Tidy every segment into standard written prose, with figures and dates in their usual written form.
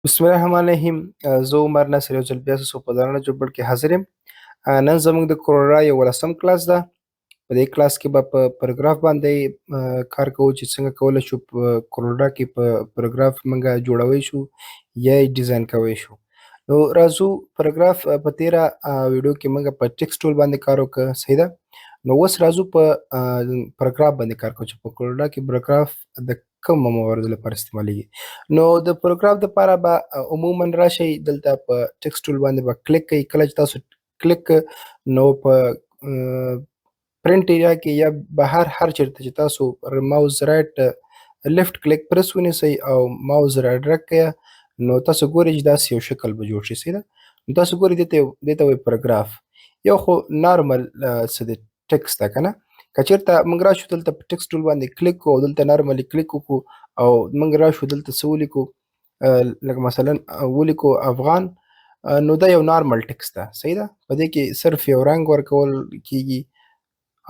بسم الله الرحمن الرحیم. زه عمر ناصر یو ځل بیا ستاسو په درنه جوړ کې حاضر یم. نن زموږ د کورورا 11 کلاس ده. په دې کلاس کې به په پاراګراف باندې کار کوو چې څنګه کولی شو په کورورا کې په پاراګراف موږ جوړولی شو یا یې ډیزاین کولی شو. نو راځو پاراګراف. په تیره ویډیو کې موږ په ټیکسټ ټول باندې کار وکړ، صحیح ده. نو اوس راځو په پاراګراف باندې کار کوو چې په کورورا کې پاراګراف د کوم مواردو لپاره استعمالیږي. نو د پاراګراف لپاره به عموما راشئ دلته په ټیکسټ ټول باندې به کلیک کوئ. کله چې تاسو کلیک، نو په پرنټ ایریا کې یا بهر هر چیرته چې تاسو ماوس رایټ لیفټ کلیک پرس ونیسئ او ماوس را ډرګ کړئ، نو تاسو ګورئ چې داسې یو شکل به جوړ شي، صحیح ده. نو تاسو ګورئ دې ته وایي پاراګراف. یو خو نارمل څه دی، ټیکسټ ده که نه. که چېرته موږ راشو دلته په ټیکسټ ټول باندې کلیک کو او دلته نارملی کلیک وکړو او موږ راشو دلته څه ولیکو، لکه مثلا ولیکو افغان، نو دا یو نارمل ټیکسټ ده، صحیح ده. په دې کې صرف یو رنګ ورکول کیږي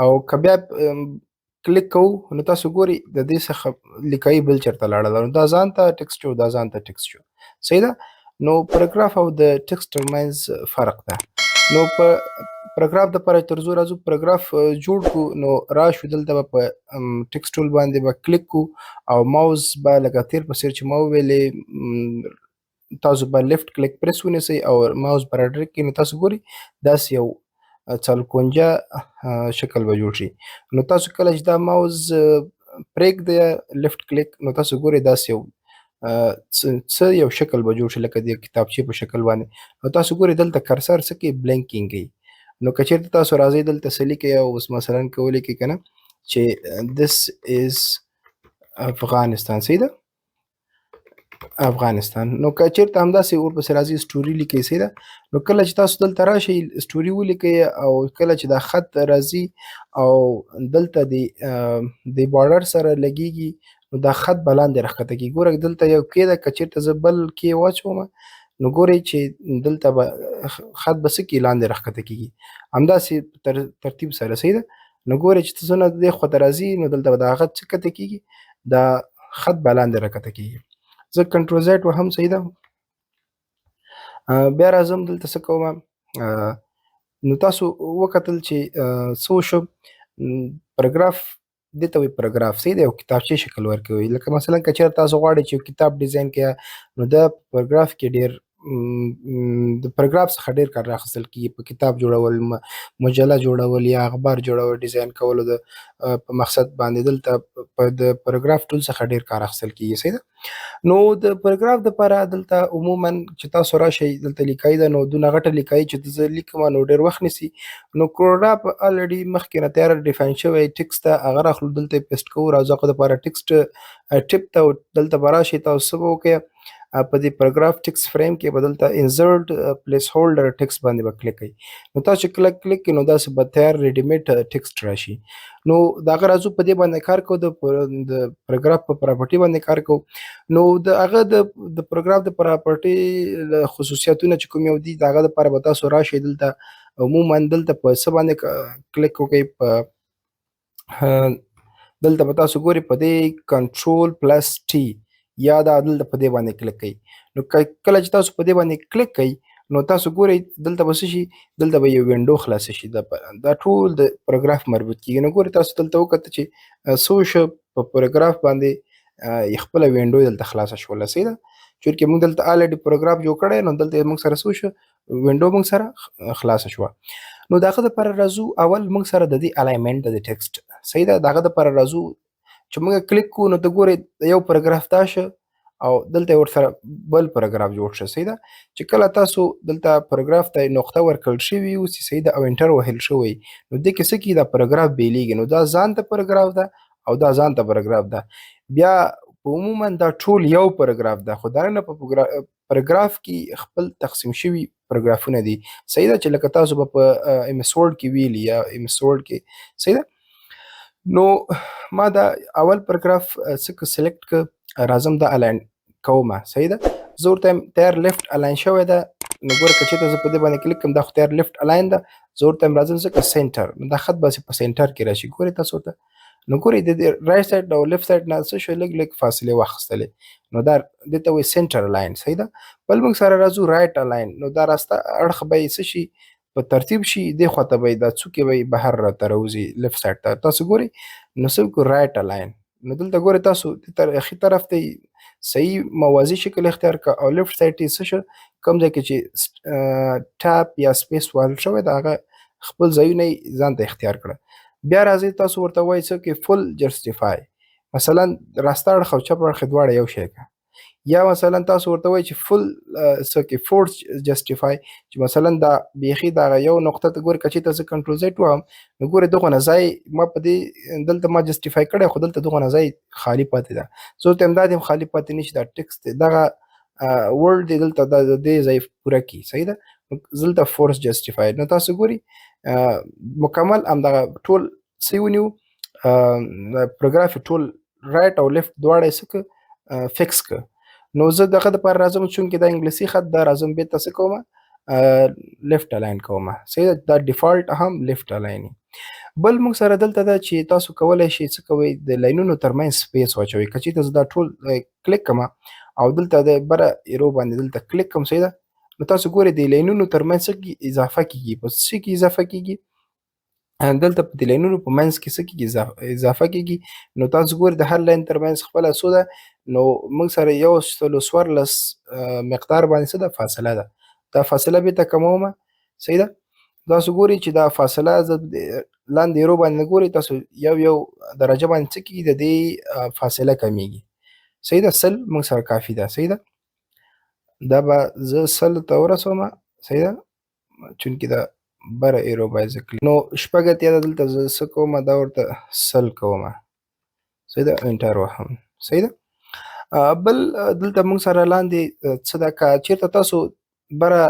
او که بیا کلیک کوو، نو تاسو ګورئ د دې څخه لیکایي بل چېرته لاړه ده. نو دا ځان ته ټیکسټ شو، دا ځان ته ټیکسټ شو، صحیح ده. نو پاراګراف او د ټیکسټ ترمنځ فرق ده. نو په پاراګراف د پاره تر څو راځو پاراګراف جوړ کو، نو راشو دلته به په ټیکسټ ټول باندې به کلیک کو او ماوس به لکه تیر په څیر چې ما وویلې، تاسو به لیفټ کلیک پرس ونیسئ او ماوس به راډرګ کړئ. نو تاسو ګورئ داسې یو څلکونجه شکل به جوړ شي. نو تاسو کله چې دا ماوس پرېږدئ لیفټ کلیک، نو تاسو ګورئ داسې یو څه یو شکل به جوړ شي لکه د کتابچې په شکل باندې. نو تاسو ګورئ دلته کرسر څه کوي؟ بلینکینګ کوي. نو که چېرته تاسو راځئ دلته څه لیکئ او اوس مثلا که ولیکئ که نه چې this is افغانستان، صحیح ده، افغانستان. نو که چېرته همداسې ورپسې راځي سټوري لیکئ، صحیح ده. نو کله چې تاسو دلته راشئ سټوري ولیکئ او کله چې دا خط راځي او دلته د بارډر سره لګیږي، نو دا خط به لاندې راښکته کېږي. ګوره دلته یو کې ده، که چېرته زه بل کې واچوم، نو ګورئ چې دلته به خط به څه کېږي؟ لاندې راښکته کېږي، همداسې ترتیب سره، صحیح ده. نو ګورئ چې څونه دې خواته راځي، نو دلته به دا خط څه کته کېږي؟ دا خط به لاندې راکته کېږي. زه کنټرول زیډ وهم، صحیح ده. بیا راځم دلته څه کوم. نو تاسو وکتل چې څه وشو. پاراګراف دې ته وایي پاراګراف، صحیح دی. یو کتابچې شکل ورکوي. لکه مثلا که چېرته تاسو غواړئ چې یو کتاب ډیزاین کړئ، نو دا پاراګراف کې ډېر د پاراګراف څخه ډېر کار راخیستل کېږي په کتاب جوړول، مجله جوړول یا اخبار جوړول، ډیزاین کولو د په مقصد باندې دلته په د پاراګراف ټول څخه ډېر کار اخیستل کېږي، صحیح ده. نو د پاراګراف دپاره دلته عموما چې تاسو راشئ دلته لیکای ده، نو دونه غټه لیکای چې زه لیکم نو ډېر وخت نیسي. نو کورورا په الریډي مخکې نه تیار ډیفاین شوی ټیکسټ ته هغه راخلو، دلته یې پیسټ کوو. راځو هغه دپاره ټیکسټ ټیپ ته دلته به راشئ. تاسو څه به وکړئ؟ په دې پاراګراف ټیکسټ فریم کې به دلته انزرټ پلیس هولډر ټیکسټ باندې به کلیک کړئ. نو تاسو چې کله کلیک کړئ، نو داسې به تیار ریډیمیډ ټیکسټ راشي. نو د هغه راځو په دې باندې کار کوو، د پاراګراف په پراپرټي باندې کار کوو. نو د هغه د پاراګراف د پراپرټي خصوصیتونه چې کوم یو دي، د هغه دپاره به تاسو راشئ دلته عموما دلته په څه باندې کلیک وکړئ. په دلته به تاسو ګورئ په دې کنټرول پلس ټي یا دا دلته په دې باندې کلیک کړئ. نو کله چې تاسو په دې باندې کلیک کړئ، نو تاسو ګورئ دلته به څه شي؟ دلته به یو وینډو خلاصه شي. دا ټول د پاراګراف مربوط کیږي. نو ګورئ تاسو دلته وکتل چې څه وشو په پاراګراف باندې، خپله وینډو دلته خلاصه شوله، صحیح ده. چونکې موږ دلته الریډي پاراګراف جوړ کړی، نو دلته موږ سره څه وشو؟ وینډو موږ سره خلاصه شوه. نو د هغه دپاره راځو اول موږ سره د دې الاینمنټ د ټیکسټ، صحیح ده. د هغه دپاره راځو چې موږ کلیک کوو، نو ته ګورې یو پاراګراف دا شه او دلته ورسره بل پاراګراف جوړ شه، صحیح ده. چې کله تاسو دلته پاراګراف ته نقطه ورکړل شوي اوسي، صحیح ده، او انټر وهل شوی، نو دې کې څه کېږي؟ دا پاراګراف بیلیږي. نو دا ځان ته پاراګراف ده او دا ځان ته پاراګراف ده. بیا په عموما دا ټول یو پاراګراف ده، خو دا نه په پاراګراف کې خپل تقسیم شوي پاراګرافونه دي، صحیح ده. چې لکه تاسو به په ایم اس ورډ کې ویلي یا ایم اس ورډ کې، صحیح ده. نو ما دا اول پاراګراف څه که سلیکټ که راځم دا الاین کومه، صحیح ده. زه ورته یم تیار لیفټ الاین شوی ده. نو ګوره که چېرته زه په دې باندې کلیک کوم، دا خو تیار لیفټ الاین ده. زه ورته یم راځم ځکه سنټر، نو دا خط به په سنټر کې راشي. ګورئ تاسو ورته، نو ګورئ د right side او left side نه څه شو، لږ لږ فاصلې واخیستلې. نو دا دې ته وایي center align، صحیح ده. بل موږ سره راځو right align. نو دا راسته اړخ به یې څه شي، په ترتیب شي، دې خواته به یې دا څوکې به یې بهر راته راوځي left side ته. تاسو ګورئ نو څه وکړو، right align. نو دلته ګورئ تاسو ښي طرف ته صحیح موازي شکل اختیار کړ او left side یې څه شو، کوم ځای کې چې tab یا space وهل شوی ده هغه خپل ځایونه یې ځان ته اختیار کړه. بیا راځئ تاسو ورته وایئ څه کې full justify، مثلا راسته اړخ او چپ اړخ دواړه یو شی کړه. یا مثلا تاسو ورته وایئ چې full څه کې force justify، چې مثلا دا بیخي دغه یو نقطه ته ګورې، که چېرته زه control Z وهم نو ګورې دغه نه ځای ما په دې دلته ما justify کړی، خو دلته دغه نه ځای خالي پاتې ده، زه ورته وایم دا دې هم خالي پاتې نه شي، دا text دی دغه word دی دلته د دې ځای پوره کړي، صحیح ده. دلته force justify. نو تاسو ګورئ مکمل همدغه ټول څه یې ونیو، پاراګراف یې ټول right او left دواړه یې څه کړه، fix کړه. نو زه دغه دپاره راځم، چونکې دا انګلیسي خط دا راځم بېرته څه کومه، left align کومه، صحیح ده. دا default هم left align. بل موږ سره دلته ده چې تاسو کولی شئ څه کوئ، د لاینونو ترمنځ space واچوئ. که چېرته زه دا ټول کلیک کړم او دلته د بره arrow باندې دلته کلیک کړم، صحیح ده. نو تاسو ګورئ د لاینونو ترمنځ څه کېږي، اضافه کېږي. په څه کې اضافه کېږي؟ دلته په دې لاینونو په منځ کې څه کېږي، اضافه کېږي. نو تاسو ګورئ د هر لاین ترمنځ خپله څو ده، نو موږ سره 114 مقدار باندې څه ده، فاصله ده. دا فاصله بېرته کمومه، صحیح ده. تاسو ګورئ چې دا فاصله زه لاندې arrow باندې ګورئ تاسو یو یو درجه باندې څه کېږي، د دې فاصله کمیږي، صحیح ده. 100 موږ سره کافي ده، صحیح ده. دا به زه 100 ته ورسوم، صحیح ده، چونکې دا بره arrow باید زه کلیک. نو 86 ده، دلته زه څه کومه، دا ورته 100 کومه، صحیح ده، enter وهم، صحیح ده. بل دلته موږ سره لاندې څه ده، که چېرته تاسو بره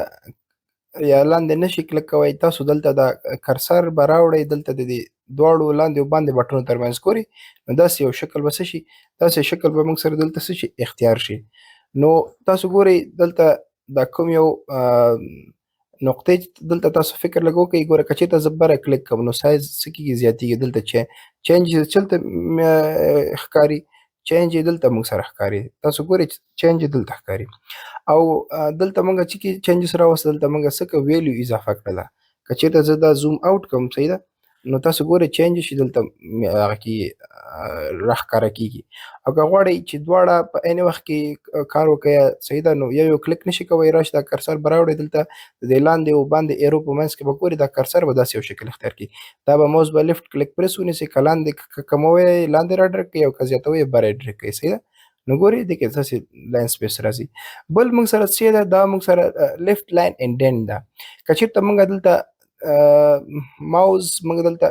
یا لاندې نشي کلیک کوئ، تاسو دلته دا cursor به راوړئ، دلته د دې دواړو لاندې او باندې بټنو ترمنځ ګورئ، نو داسې یو شکل به څه شي، داسې شکل به موږ سره دلته څه شي، اختیار شي. نو تاسو ګورئ دلته دا کوم یو نقطې دلته تاسو فکر لږ وکړئ، ګوره که چېرته زه بره کلیک کوم نو سایز څه کېږي، زیاتېږي. دلته change چېرته ښکاري، change یې دلته موږ سره ښکاري، تاسو ګورئ change یې دلته ښکاري. او دلته موږ چې کې change سره راوسته، دلته موږ څه کوو، value اضافه کړله. که چېرته زه دا zoom out کوم، صحیح ده، نو تاسو ګورئ change شي دلته هغه کې راښکاره کېږي. او که غواړئ چې دواړه په عین وخت کې کار وکړئ، صحیح ده، نو یو یو کلیک نشي کوی، راشي دا cursor به راوړئ دلته د دې لاندې او باندې arrow په منځ کې به ګورئ دا cursor به داسې یو شکل اختیار کړي. دا به موس به left click press ونیسئ، که لاندې کموئ لاندې را drag کړئ او که زیاتوئ بره یې drag کړئ، صحیح ده. نو ګورئ دې کې داسې line space راځي. بل موږ سره څه ده، دا موږ سره left line indent ده. که چېرته موږ دلته ماوس موږ دلته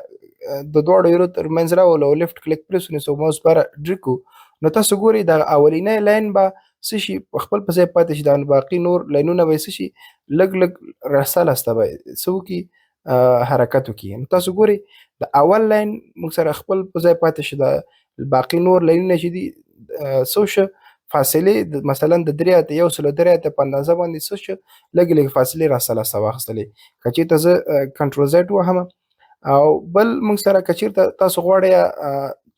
د دواړو arrow ترمنځ راولو او left click press ونیسو، ماوس بره drag کړو، نو تاسو ګورئ دغه اولنی لاین به څه شي، په خپل په ځای پاتې شي، دا باقي نور لاینونه به یې څه شي، لږ لږ راسته لاسته به څه وکړي، حرکت وکړي. نو تاسو ګورئ د اول لاین موږ سره خپل په ځای پاتې شي، دا باقي نور لاینونه چې دي څه وشو، فاصلې مثلا د درې اتیا یو سل درې اتیا په اندازه باندې څه شو، لږ لږ فاصلې راسته لاسته واخیستلې. که چېرته زه control Z وهم. او بل موږ سره که چېرته تاسو غواړئ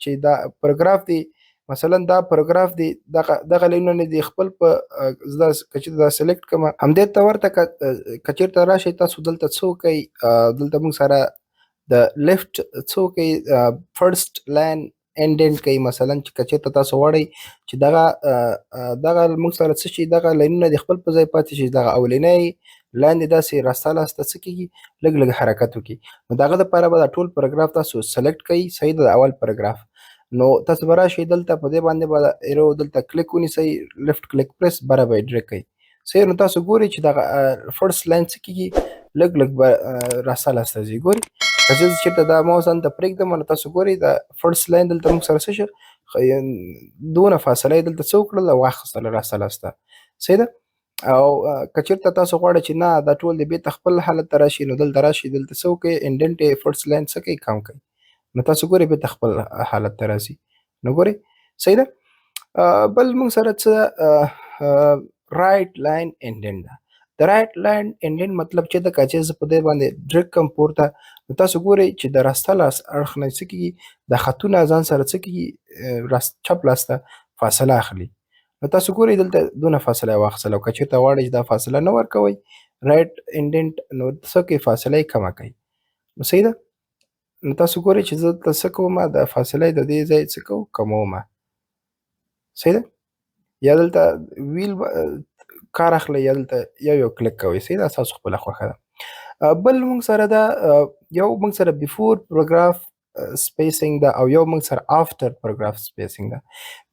چې دا پاراګراف دی، مثلا دا پاراګراف دی دغه لاینونه دی خپل په زه که چېرته دا select کړم، همدې ته ورته که چېرته راشئ تاسو دلته څه وکړئ، دلته موږ سره د left څه وکړئ، first line indent کوي. مثلا چې که چېرته تاسو غواړئ چې دغه موږ سره څه شي، دغه لاینونه د خپل په ځای پاتې شي، دغه اولنی لاندې داسې راسته لاسته څه کېږي، لږ لږ حرکت وکړي. نو د هغه دپاره به دا ټول پاراګراف تاسو select کړئ، صحیح ده، د اول پاراګراف. نو تاسو به راشئ دلته په دې باندې به arrow دلته کلیک ونیسئ، left click press بره به یې drag کړئ، صحیح. نو تاسو ګورئ چې دغه first line څه کېږي، لږ لږ به راسته لاسته ځي. ګورئ که زه چېرته دا ماوس هلته پرېږدم، نو تاسو ګورئ دا first line دلته موږ سره څه شو، دونه فاصله یې دلته څه وکړله، واخیستله راسته لاسته، صحیح ده. او که چېرته تاسو غواړئ چې نه دا ټول دې بېرته خپل حالت ته راشي، نو دلته راشي دلته څه وکړئ، indent یې first line څه کوي، کم کوي، نو تاسو ګورئ بېرته خپل حالت ته راځي. نو ګورئ صحیح ده. بل موږ سره څه right line indent ده. د right line indent مطلب چې ده، که چېرې زه په دې باندې drag کړم پورته، نو تاسو ګورئ چې د راسته لاس اړخ نه څه کېږي، د خطونه ځان سره څه کېږي، راست چپ لاس ته فاصله اخلي. نو تاسو ګورئ دلته دونه فاصله یې واخیستله، او که چېرته غواړئ چې دا فاصله نه ورکوئ right indent، نو څه کوي، فاصله یې کمه کوي. نو صحیح ده. نو تاسو ګورئ چې زه دلته څه کوم، د فاصله د دې ځای څه کوم، کموم. صحیح ده. یا دلته wheel کار اخلئ، یا دلته یو یو کلیک کوئ. صحیح ده، ستاسو خپله خوښه ده. بل موږ سره ده، یو موږ سره before paragraph spacing ده او یو موږ سره after paragraph spacing ده.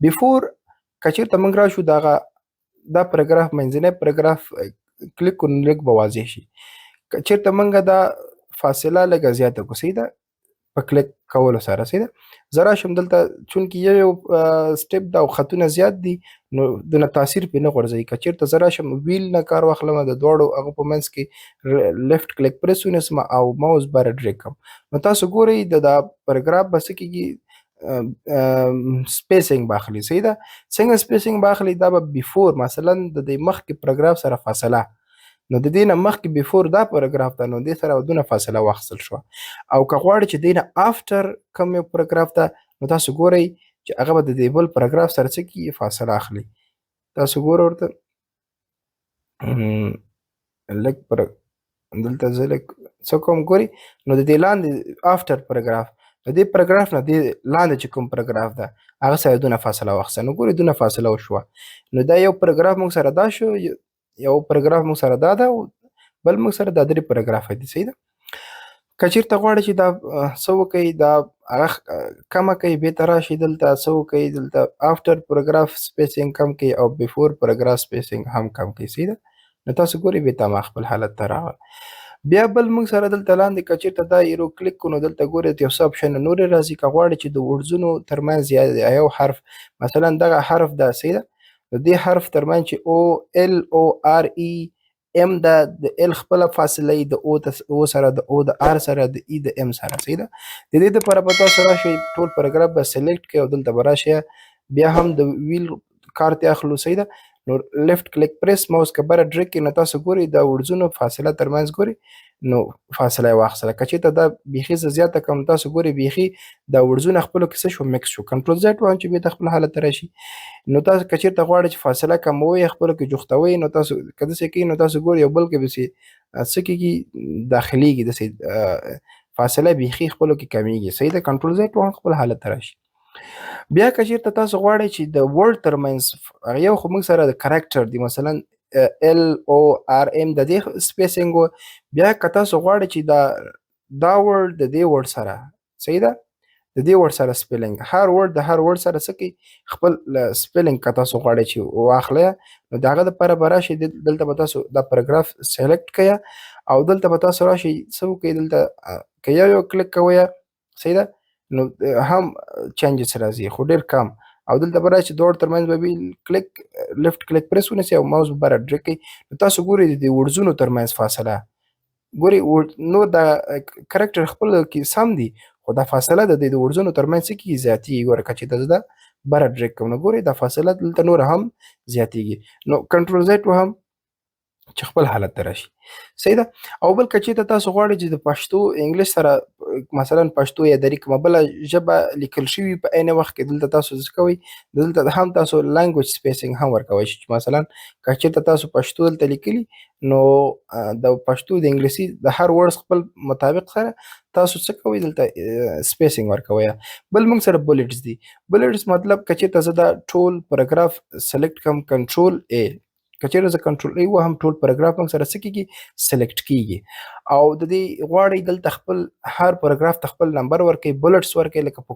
before که چېرته موږ راشو دغه دا پاراګراف، منځنی پاراګراف کلیک کړو، نو لږ به واضح شي. که چېرته موږ دا فاصله لږه زیاته کړو، صحیح ده، په کلیک کولو سره، صحیح ده، زه راشم دلته، چونکې یو یو step ده او خطونه زیات دي، نو دونه تاثیر پرې نه غورځوي. که چېرته زه راشم wheel نه کار واخلم، د دواړو هغو په منځ کې left click press ونیسم او ماوس بره drag کړم، نو تاسو ګورئ د دا پاراګراف به څه کېږي، spacing به اخلي. صحیح ده. څنګه spacing به اخلي؟ دا به before مثلا د دې مخکې پاراګراف سره فاصله، نو د دې نه مخکې before دا پاراګراف ده، نو دې سره دونه فاصله واخیستل شوه. او که غواړئ چې دې نه after کوم یو پاراګراف ده، نو تاسو ګورئ چې هغه به د دې بل پاراګراف سره څه کېږي، فاصله اخلي. تاسو ګورئ ورته لږ پر دلته زه لږ څه کوم، ګورئ نو د دې لاندې after paragraph، د دې پاراګراف نه دې لاندې چې کوم پاراګراف ده هغه سره دونه فاصله واخیسته، نو ګورئ دونه فاصله وشوه. نو دا یو پاراګراف موږ سره دا شو، یو پاراګراف موږ سره دا ده، بل موږ سره دا درې پاراګراف دي. صحیح ده. که چېرته غواړئ چې دا څه وکړئ، دا هغه کمه کړئ، بېرته راشئ دلته څه وکړئ، دلته after paragraph spacing کم کړئ او before paragraph spacing هم کم کړئ. صحیح ده. نو تاسو ګورئ بېرته ما خپل حالت ته راغله. بیا بل موږ سره دلته لاندې که چېرته دا arrow کلیک کړو، نو دلته ګورئ یو څه option نورې راځي. که غواړئ چې د words ونو ترمنځ یا یو حرف، مثلا دغه حرف ده، صحیح ده، د دې حرف ترمنځ چې O L O R E M ده، د L خپله فاصله یي، د O او سره، د O د R سره، د E د M سره. صحیح ده. د دې دپاره به تاسو راشئ ټول پاراګراف به select کړئ او دلته به راشئ، بیا هم د wheel کار ته اخلو. صحیح ده. نو left click press، mouse که بره drag کړئ، نو تاسو ګورئ دا words ونو فاصله ترمنځ ګورئ، نو فاصله یې واخیستله. که چېرته دا بیخي زه زیاته کړم، تاسو ګورئ بیخي دا words ونه خپلو کې څه شو، mix شو. control Z وهم چې بېرته خپل حالت ته راشي. نو تاسو که چېرته غواړئ چې فاصله کموئ، خپلو کې جوختوئ، نو تاسو که داسې کوئ، نو تاسو ګورئ یو بل کې به څه کېږي، داخلېږي، داسې فاصله بیخي خپلو کې کمېږي. صحیح ده. control Z وهم خپل حالت ته راشي. بیا که چېرته تاسو غواړئ چې د word ترمنځ یو خو موږ سره د character دی، مثلا L O R M د دې spacing و، بیا که تاسو غواړئ چې دا word د دې word سره، صحیح ده، د دې word سره spelling، هر word د هر word سره څه کوي، خپل spelling که تاسو غواړئ چې واخلئ، نو د هغه دپاره به راشئ دلته به تاسو دا پاراګراف select کړئ او دلته به تاسو راشئ څه وکړئ، دلته که یو یو کلیک کوئ، صحیح ده، نو هم changes راځي خو ډېر کم. او دلته به راشي دواړو ترمنځ به وي click left click press ونیسئ او ماوس به بره drag کړئ، نو تاسو ګورئ د دې words ونو ترمنځ فاصله ګورئ، نور دا character خپل کې سم دي، خو دا فاصله د دې د words ونو ترمنځ څه کېږي، زیاتېږي. ګوره که چېرته زه دا بره drag کړم، نو ګورئ دا فاصله دلته نوره هم زیاتېږي. نو control Z وهم چې خپل حالت ته راشي. صحیح ده. او بل که چېرته تاسو غواړئ چې د پښتو انګلیش سره مثلا پښتو یا دري کومه بله ژبه لیکل شوي په عین وخت کې، دلته تاسو څه کوئ، دلته هم تاسو language spacing هم ورکوئ شئ. چې مثلا که چېرته تاسو پښتو دلته لیکلي، نو د پښتو د انګلیسي د هر word خپل مطابق سره تاسو څه کوئ، دلته spacing ورکوئ. بل موږ سره bullets دي. bullets مطلب که چېرته زه دا ټول پاراګراف select کړم، control A، که چېرته زه control A وهم، ټول پاراګراف موږ سره څه کېږي، select کېږي. او د دې غواړئ دلته خپل هر پاراګراف ته خپل نمبر ورکړئ، bullets ورکړئ، لکه په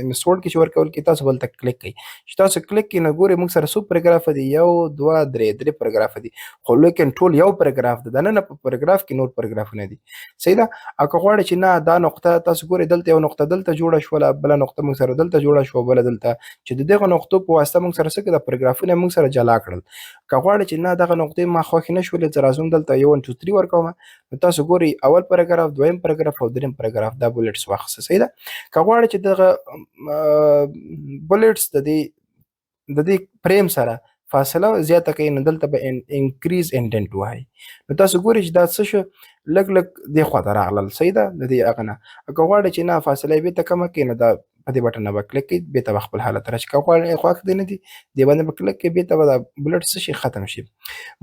MS Word کې چې ورکول کېږي، تاسو بل ته کلیک کړئ. چې تاسو کلیک کړئ، نو ګورئ موږ سره څو پاراګراف دي، یو دوه درې، درې پاراګراف دي، خو لیکن ټول یو پاراګراف ده، دننه په پاراګراف کې نور پاراګرافونه دي. صحیح ده. او که غواړئ چې نه دا نقطه، تاسو ګورئ دلته یو نقطه دلته جوړه شوله، بله نقطه موږ سره دلته جوړه شوه، بله دلته، چې د دغه نقطو په واسطه موږ سره څه کړه، دا پاراګرافونه موږ سره جلا کړل. که غواړئ چې نه دغه نقطې ما خوښې نه شولې، زه راځم دلته یو 1 2 3 ورکوم، نو تاسو ګورئ اول پاراګراف، دویم پاراګراف او دریم پاراګراف دا bullets واخیسته. صحیح ده. که غواړئ چې دغه bullets د دې فریم سره فاصله زیاته کړئ، نو دلته به increase indent وهئ. نو تاسو ګورئ چې دا څه شو، لږ لږ دې خواته راغلل، صحیح ده. د دې هغه نه که غواړئ چې نه فاصله یې بیرته کمه کړئ، نو دا په دې بټن به کلیک کړئ، بیرته به خپل حالت راشي. که غواړئ خوښ دې نه دي، دې باندې به کلیک کړئ، بیرته به دا بلټ څه شي ختم شي.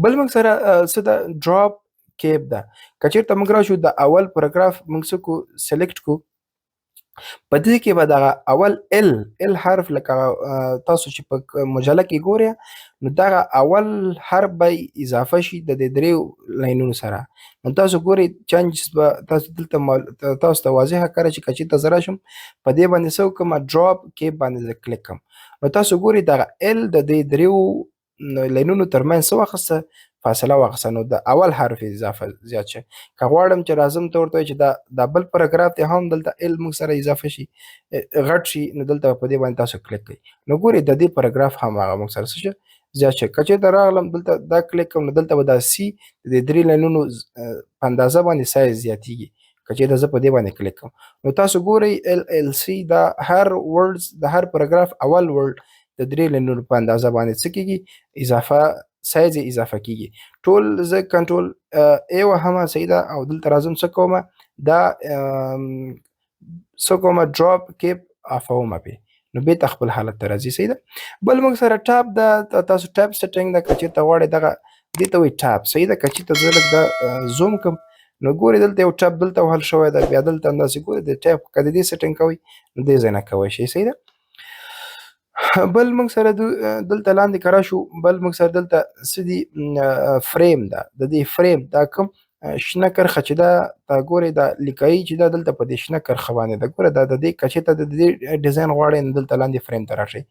بل موږ سره څه ده؟ ډراپ کیپ ده. که چېرته موږ راشو د اول پاراګراف موږ څه کو سلیکټ کو، په دې کې به دغه اول ال ال حرف، لکه تاسو چې په مجله کې ګورئ، نو دغه اول حرف به اضافه شي د دې دریو لاینونو سره. نو تاسو ګورئ چینجز به تاسو دلته تاسو ته واضحه کړه چې که چېرته زه راشم په دې باندې څه وکړم، ډراپ کیپ باندې زه کلیک کړم، نو تاسو ګورئ دغه ال د دې دریو لاینونو ترمنځ څه واخیسته؟ فاصله واخیسته. نو د اول حرف اضافه زیات شي. که غواړم چې راځم ته ورته چې دا بل پاراګراف دی هم دلته ال موږ سره اضافه شي، غټ شي، نو دلته په دې باندې تاسو کلیک کړئ، نو ګورئ د دې پاراګراف هم هغه موږ سره څه شي زیات شي. که چېرته راغلم دلته دا کلیک کوم، نو دلته به دا سی د دې درې لاینونو په اندازه باندې سایز زیاتېږي. که چېرته زه په دې باندې کلیک کوم، نو تاسو ګورئ ال ال سی دا هر ورډز د هر پاراګراف اول ورډ د درې لاینونو په اندازه باندې څه کېږي؟ اضافه سایز یې اضافه کېږي. ټول زه کنټرول ای وهم، صحیح ده، او دلته راځم څه کوم، دا څه کوم، ډراپ کیپ افوم پې، نو بیرته خپل حالت ته راځي، صحیح ده. بل موږ سره ټاپ ده، تاسو ټاپ سیټینګ ده. که چېرته غواړئ دغه دې ته وایي ټاپ، صحیح ده. که چېرته زه لږ دا زوم کړم، نو ګورئ دلته یو ټاپ دلته وهل شوی ده، بیا دلته همداسې ګورئ د ټاپ که د دې سیټینګ کوئ نو دې ځای نه کوی شئ، صحیح ده. بل موږ سره دلته لاندې که راشو، بل موږ سره دلته څه دي؟ فریم ده. د دې فریم دا کوم شنه کرښه چې ده، دا ګورئ دا لیکایي چې ده دلته په دې شنه کرښه باندې ده. ګوره دا د دې که چېرته د دې ډیزاین غواړئ نو دلته لاندې فریم ته راشئ.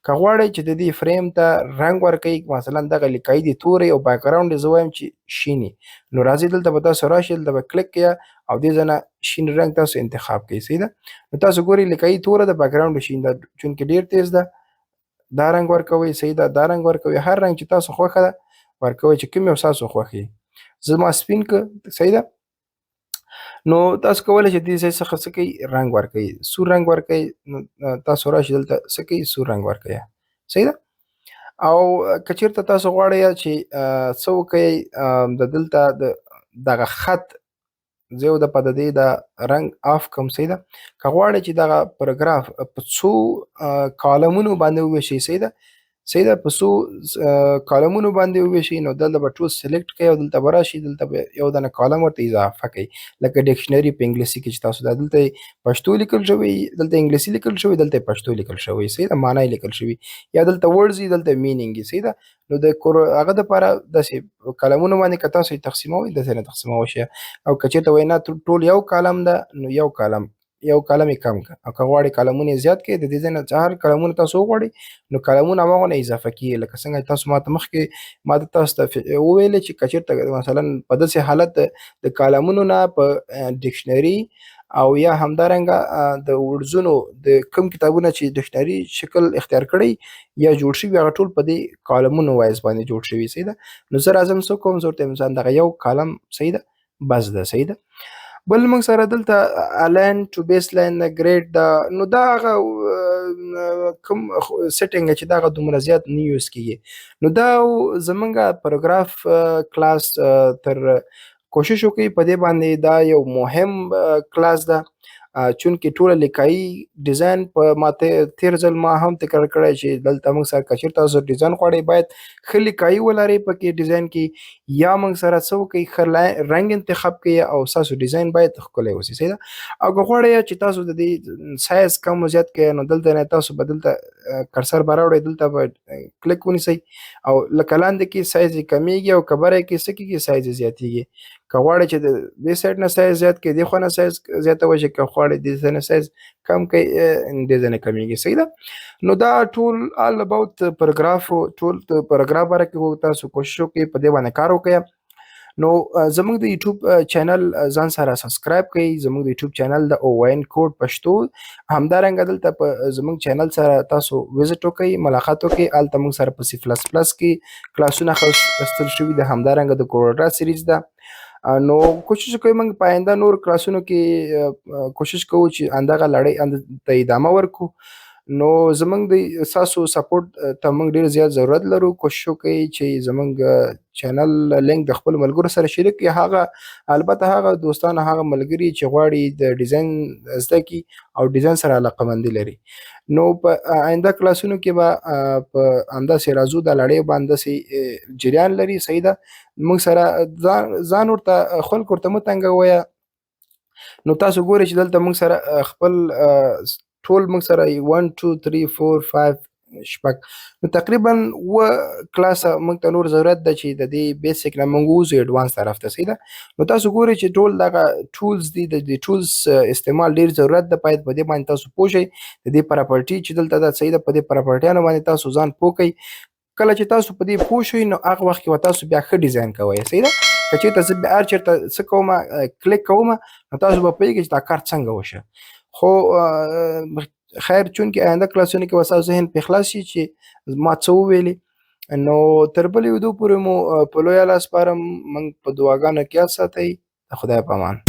که غواړئ چې د دې فریم ته رنګ ورکړئ، مثلا دغه لیکایي دې تورې او بکګراونډ یې زه وایم چې شیني، نو راځئ دلته به تاسو راشئ، دلته به کلیک کړئ او دې ځای نه شین رنګ تاسو انتخاب کړئ، صحیح ده. نو تاسو ګورئ لیکایي توره ده، بکګراونډ یې شین ده، چونکې ډېر تیز ده دا رنګ ورکوئ، صحیح ده، دا رنګ ورکوئ، هر رنګ چې تاسو خوښه ده ورکوئ، چې کوم یو ستاسو خوښ وي. زما سپین که، صحیح ده. نو تاسو کولی شئ دې ځای څخه څه کوئ، رنګ ورکوئ، سور رنګ ورکوئ، نو تاسو راشئ دلته څه کوئ، سور رنګ ورکوئ، صحیح ده. او که چېرته تاسو غواړئ چې څه وکړئ، د دلته د دغه خط زه یو دفعه د دې دا رنګ آف کړم، صحیح ده. که غواړئ چې دغه پاراګراف په څو کالمونو باندې وویشئ، صحیح ده، صحیح ده، په څو کالمونو باندې وویشئ، نو دلته به ټول سلیکټ کړئ او دلته به راشئ، دلته به یو دانه کالم ورته اضافه کړئ، لکه ډکشنري په انګلیسي کې چې تاسو دا دلته پښتو لیکل شوی، دلته انګلیسي لیکل شوی، دلته پښتو لیکل شوی، صحیح ده، معنی یې لیکل شوی، یا دلته ورډز دي، دلته مینینګ یې، صحیح ده. نو د هغه دپاره داسې کالمونو باندې که تاسو یې تقسیموئ داسې نه تقسیمولی شئ. او که چېرته وایي نه ټول یو کالم ده، نو یو کالم یې کم کړه، او که غواړئ کالمونه یې زیات کړئ د دې ځای نه هر کالمونه تاسو وغواړئ نو کالمونه هماغه نه اضافه کېږي. لکه څنګه چې تاسو ماته مخکې ما ته تاسو ته وویلې چې که چېرته مثلا په داسې حالت د کالمونو نه په ډکشنري او یا همدارنګه د ورډزونو د کوم کتابونه چې ډکشنري شکل اختیار کړی یا جوړ شوي، هغه ټول په دې کالمونو وایز باندې جوړ شوي، صحیح ده. نو زه راځم څه کوم، زه ورته مثلا دغه یو کالم، صحیح ده، بس ده، صحیح ده. بل موږ سره دلته الاین ټو بیس لاین ده، ګریډ ده. نو دا هغه کوم سیټینګ چې دغه دومره زیات نه یوز کېږي. نو دا زمونږ پاراګراف کلاس تر کوشش وکړئ په دې باندې، دا یو مهم کلاس ده، چونکې ټوله لیکایي ډیزاین په ما تېر ځل ما هم تکرار کړی چې دلته موږ سره که چېرته تاسو ډیزاین غواړئ باید ښه لیکایي ولرئ پکې ډیزاین کې، یا موږ سره څه وکړئ ښه رنګ انتخاب کړئ او ستاسو ډیزاین باید ښکلی اوسي، صحیح ده. او که غواړئ چې تاسو د دې سایز کم او زیات کړئ، نو دلته نه تاسو به دلته کرسر به راوړئ، دلته به کلیک ونیسئ او لکه لاندې کې سایز یې کمیږي او که بره کې څه کېږي سایز یې زیاتېږي. که غواړئ چې د دې سایډ نه سایز زیات کړئ، دې خوا نه سایز زیاتولی شئ، که غواړئ دې ځای نه سایز کم کړئ، دې ځای نه کمیږي، صحیح ده. نو دا ټول آل اباوت پاراګراف، ټول د پاراګراف باره کې تاسو کوشش وکړئ په دې باندې کار وکړئ. نو زموږ د یوټیوب چینل ځان سره سبسکرایب کړئ، زموږ د یوټیوب چینل د او این کوډ پښتو. همدارنګه دلته په زموږ چینل سره تاسو ویزیټ وکړئ، ملاقات وکړئ. هلته موږ سره په سی پلس پلس کې کلاسونه اخیستل شوي دي، همدارنګه د کورډرا سیریز ده. نو کوشش کوو موږ په آینده نور کلاسونو کې کوشش کوو چې همدغه لړۍ ته ادامه ورکړو. نو زمونږ د تاسو سپورټ ته موږ ډیر زیات ضرورت لرو. کوشش وکړئ چې زمونږ چینل لینک د خپل ملګرو سره شریک کړئ، هغه البته هغه دوستان، هغه ملګري چې غواړي د ډیزاین زده کړي او ډیزاین سره علاقمندي لري. نو په آینده کلاسونو کې به په همداسې راځو، دا لړۍ به همداسې جریان لري. صحیح ده، موږ سره ځان ورته خلق ورته مه تنګویه. نو تاسو ګورئ چې دلته موږ سره خپل ټول موږ سره 1 2 3 4 5 شپږ، نو تقریبا 7 کلاسه موږ ته نور ضرورت ده چې د دې بیسیک نه موږ ووځو اډوانس طرف ته. صحیح ده، نو تاسو ګورئ چې ټول دغه ټولز دي، د دې ټولز استعمال ډیر ضرورت ده، باید په دې باندې تاسو پوه شئ. د دې پراپرټي چې دلته ده، صحیح ده، په دې پراپرټیانو باندې تاسو ځان پوه کړئ. کله چې تاسو په دې پوه شئ نو هغه وخت کې به تاسو بیا ښه ډیزاین کوئ. صحیح ده، که چېرته زه بیا هر چېرته څه کوم، کلیک کوم، نو تاسو به پوهېږئ چې دا کار څنګه وشه. خو خیر، چونکې آینده کلاسونو کې به ستاسو ذهن پرې خلاص شي چې ما څه وویلې. نو تر بلې ویډیو پورې مو په لویه لاس سپارم. موږ په دعاګانو کې یاد ساتئ. د خدای په امان.